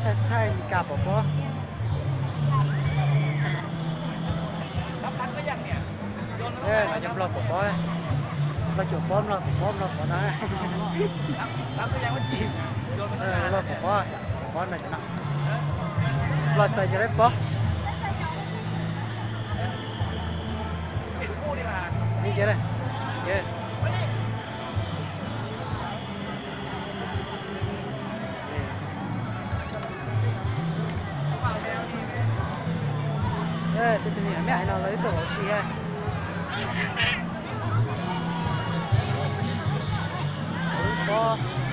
Thaij Meskas pom pob. No yog Nplog pom pob, Nplog cuam pob, Nplog pom pob, Nplog pom no. Nplog pom pob, pom pob no cov no. Nplog txais cov lawv pob. Li ces, ces, tus me nyuam me ais no los ib tug hauv si ha. Pob.